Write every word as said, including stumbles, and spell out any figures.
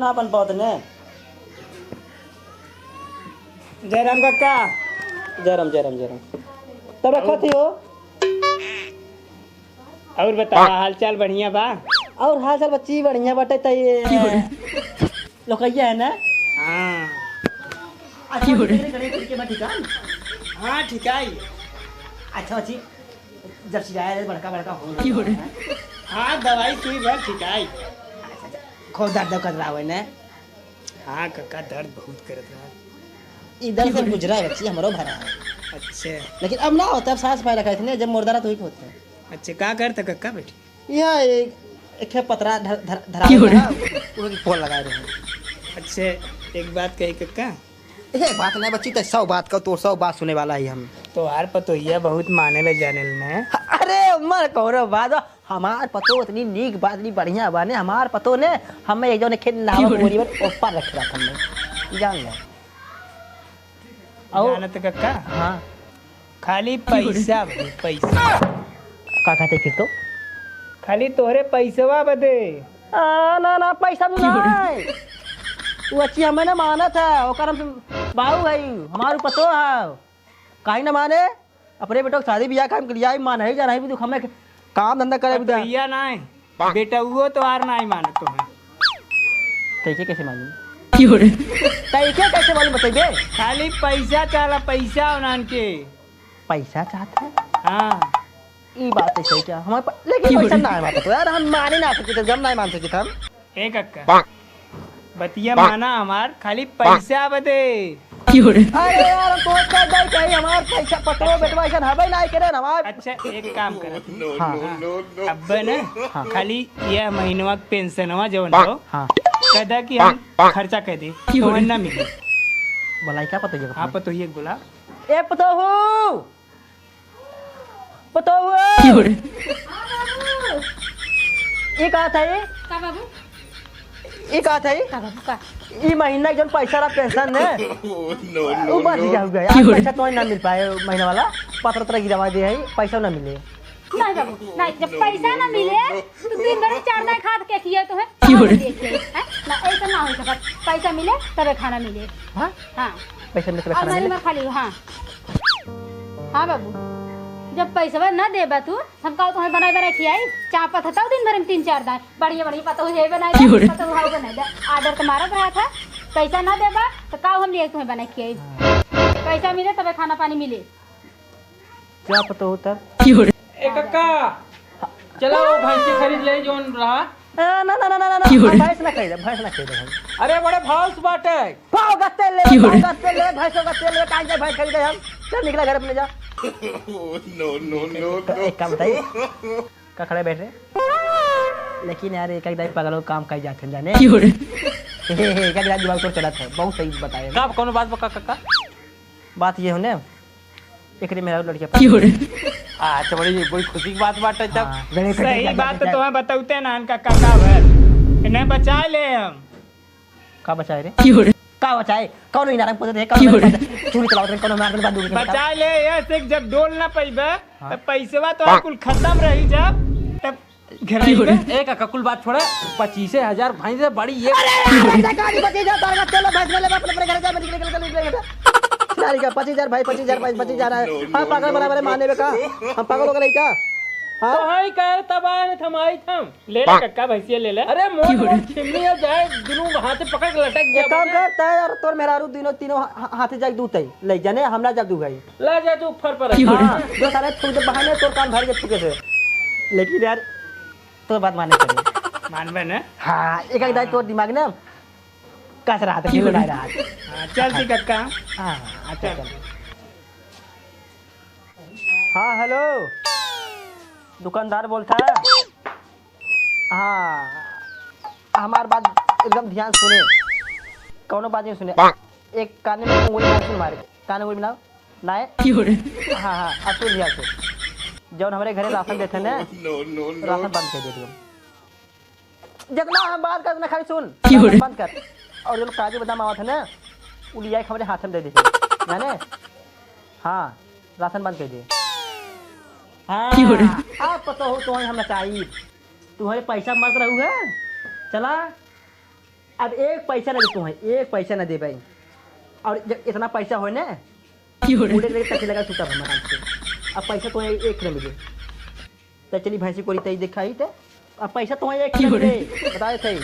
आपन पौत ने। जय राम काका। जय राम, जय राम, जय राम। तब रखत ही हो? और बतावा, हालचाल बढ़िया बा? और हालचाल बच्ची बढ़िया बाटे, त ये लोकैया है ना? हाँ। अच्छा, की हो रे? तेरे गणेश जी के बा ठिकान? हाँ, ठिकाई। अच्छा बच्ची, जब सिराया रे बड़का बड़का हो की हो रे? हाँ, दवाई सुई भर ठिकाई। अच्छा, अच्छा। खूब दर्द कर रहा है ना? हाँ काका, दर्द बहुत करत रहा। इधर से गुजरा है बच्ची, हमरो भरा है। अच्छा। लेकिन अब ना होता, अब सांस पाए रखा इतने, जब मुर्दा रहा तो ही होते हैं। अच्छा, का करत काका बैठी? यह एक, एक है पतरा धर, धर, धरा की हो रे? रहा, वो एक पोल लगाए रहे हैं। अच्छा, एक बात कही काका। एक बात नहीं बच्ची, तो सौ बात का, तो सौ बात सुने वाला ही हम। तोहार पतोहिया बहुत माने ले जाने ले ने। अरे मर कौनो बात, हमार पतो इतनी नीक बा, इतनी बढ़िया बा ने, हमार पतो ने, हमें एक जौन खेत नहावा की हो रे? बोरी में ऊपर रखे रहा हमने, जान ले। और जानत काका? हाँ। खाली पैसा बदे, पैसा। का कहते फिर तो? खाली तोहरे पैसवा बदे। आ, ना, ना, पैसा भी की हो रे? नहीं। वो अच्छी हमें ना मानत है, ओकर हम बाऊ है, हमारू पतो है। काहे ना माने? अपने बेटो के शादी बियाह काम के लिए आई, मान है जा नहीं भी दुख हमें काम धंधा करे अब बिदा। भैया ना है, बेटउओ तोहार नाहीं मानत तोहे। तैके कैसे मालूम? की हो रे? तैके कैसे मालूम बतइबे? खाली पैसा चाहला, पैसा ओनान के। पैसा चाहत है? हाँ। ई बात तो सही क्या? हमारे पा-, लेकिन की हो पैसा रे? ना है हमारे पास। यार, हम मान ही ना सकित, हम ना मान सकित हम। ए कक्का, बतिया माना हमार, खाली पैसा बदे। की हो रे? अरे यार, हम तोहर का दई कही, हमार पैसा पतरो बेटवा ऐसन हबे ना करे हमार। अच्छा, एक काम कर। हाँ। हाँ, अब्बे ना, हाँ। खाली यह महीनवा के पेंशनवा जवन हाँ। हो, हाँ। कह दा कि हम खर्चा कर दे, की हो रे? तोहन ना मिले। बोलाई का पतोहिया के हाँ, अपने? पतोहिया के बोला। ए पतोहू! पतोहू! की हो रे? हाँ, बाबू। ई का था ई? का बाबू? ई का था ई? का बाबू, का? ई महीना के जौन पैसा रहा पेंशन ने, उ बच गया होगा। की हो आज रे? पैसा तो ना मिल पाए महीना वाला, पत्र उत्र गिरवा दे है, पैसा ना मिले। नहीं बाबू, नहीं, जब पैसा ना मिले, तो दिन भर में चार दाई खात के किए तो है, की हो रे? कहाँ से देखिए, हैं? ना, ऐसा ना हो सकत। पैसा मिले, तबे खाना मिले। हाँ? हाँ। पैसा मिले, तबे और खाना महीने मिले? में खाली, हाँ। हाँ बाबू, जब पैसवा ना देबा तू, हम का तोहे बनाए बनाए खियाई? चापत हताऊ दिन भर में तीन चार दाई, बढ़िया बढ़िया पतोहू है बनाए दे, की हो रे? पतोहू हाउ बनाए दे। Order तो मारत रहा था, पैसा ना देबा, तो का हम लिए तुम्हें बनाए खियाई? पैसा मिले, तबे खाना पानी मिले। क्या पता होता? की हो रे? ए कक्का, चला वो भैंसी खरीद ले जोन रहा। ए, ना, ना, ना, ना, ना, ना। की हो रे? हम भैंस ना खरीदे, भैंस ना खरीदे हम। अरे बड़े भाव से बाटे। पाव का तेल ले, की हो रे? पाव का तेल ले, भैंसों का तेल ले, काहे के भैंस खरीदे हम? चल निकला घर अपने जा। No, no, no, तो no। एक काम बताइए, का खड़े बैठ रहे? लेकिन यार, एक एक दाई पगलो काम कई जाते हैं, जाने? की हो रे? एक एक दाई दिमाग तो चलत है, बहुत सही बताए। का, कौनो बात बा का, कक्का? बात ये हो ने, एकरे मेहरारू लड़किया की हो रे? अच्छा, बड़ी, बड़ी खुशी की बात बाटे तब। हाँ, बड़े खुशी की सही बात बात बाटे तो तब। तोहे बतौते ना, इनका काका भर। इन्हें बचाए ले हम। का बचाए रे? की हो रे? का बचाए? कौन इनारम पोते थे? कौन की हो रे? चूड़ी चलावत रहे, कौन मार बंदूक से बचाए ले, ये से जब डोल ना पइबे, हाँ। तब पैसवा तो कुल खत्म रही जब, तब घेराई की हो रे? बे। ए काका, कुल बात छोड़ा, पच्चीसे हजार भैंस है बड़ी ये। अरे यार, ऐसा कहानी पच्चीस हजार तार का तेल भैंस में लेबा, अपने, अपने घर जा, निकल, निकल, निकल, निकल, निकल। नारी का पच्चीस हजार भाई, पच्चीस हजार भाई, पच्चीस हजार है। हाँ, पागल बराबर है, माने बे का? हम पागल हो गए का? हाँ? तो हाई कह तब आए न थमाई थम। ले ले कक्का, भैंसिया ले ले। अरे मोट की हो रे? मोट छिमनी है, जाए दुनू हाथे पकड़ के लटक गया एक काम बने। कर, तै और तोर मेहरारू दिनों तीनों हा-, हा-, हाथे जाके दूध तई। ले जाने, हमरा जब दूध आई। ला जा तू फर पर। की हो रे? हाँ, जो साले थूक दे बहाने तोर कान भर के थूके से। लेकिन यार, तो बात माने पड़े। मानबे ना? हाँ, एक एक दाई तोर दिमाग ना कस रहा था, की खेल बोले? नहीं रहा था। हाँ, चल ठीक है, काम। हाँ, हाँ, अच्छा, चल। चल। हाँ, हेलो। दुकानदार बोलता है। हाँ, हमार बात एकदम ध्यान सुने। कौनो बात नहीं सुने। एक काने में उंगली मार के मारे। काने उंगली मिलाओ। नाय? की हो रे? हाँ, हाँ, अब सुन ध्यान से। जौन हमरे घरे राशन देते ना, No, no, no। राशन बंद कर दे तू। जितना हम बात कर, उतना खाली सुन। की हो रे? राशन बंद कर। और जौन काजू बादाम आवत है ना, उ लिया के हमरे हाथ में दे दे। जाने? हाँ, राशन बंद कर दे। हाँ, की हो रे? आप पता हो तो हम नचाई। तुम्हारे पैसा मत रहू है। चला। अब एक पैसा ना दे तोहैं, एक पैसा ना देबै। और जब इतना पैसा होय ना, क्यों रे? उड़े लगे तकिया लगा सुता हम आराम से। अब पैसा तोहैं एक ना मिले। तो चली भैंसी कोरी तई देखा ही तो। अब पैसा तोहैं एक ना क्यों रे? मिले, बता देते ही।